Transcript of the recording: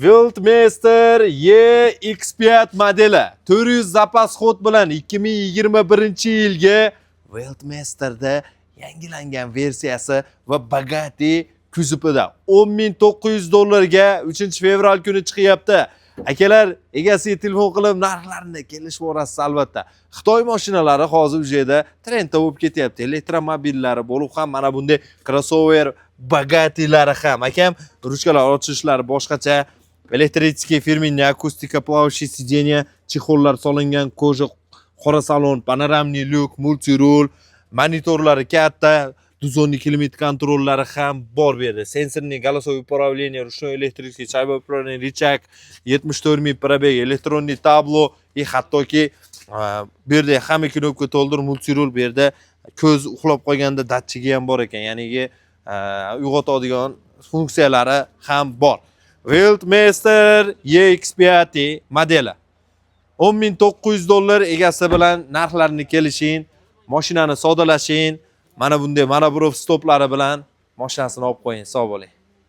Weltmeister EX5 modeli 400 запас ход bilan 2021 yilgi Weltmeisterda yangilangan versiyasi va Bugatti kuzovida 10 900 dollarga 3 fevral kuni chiqyapti. Akalar, egasiga telefon qilib narxlarini kelishib olasiz albatta. Xitoy mashinalari hozir u yerda trendda bo'lib ketyapti. Elektromobillari bo'lib ham, mana bunday crossover Bugattilari ham. Akam, ruchkalar ochishlari boshqacha, электрический, фирменный акустика, плавающий сиденье, чехол lar solingan, кожа, qora salon, панорамный люк, мультируль, monitorlari katta, двухзонный климат-контроль lari ham bor bu yerda. Сенсорный голосовой управление, ручной электрический шайба управление, рычаг, 74 ming пробег, электронный табло и hattoki bu yerda hamma knopka to'ldir, мультируль, bu yerda ko'z uxlab qolganda datchigi ham bor ekan, ya'niki uyg'otadigan funksiyalari ham bor. Weltmeister EX5 modeli 10 900 dollar. Egasi bilan narxlarni kelishing, mashinani savdolashing, mana bunday monobrow stoplari bilan mashinasini olib qo'ying. Sog' bo'ling.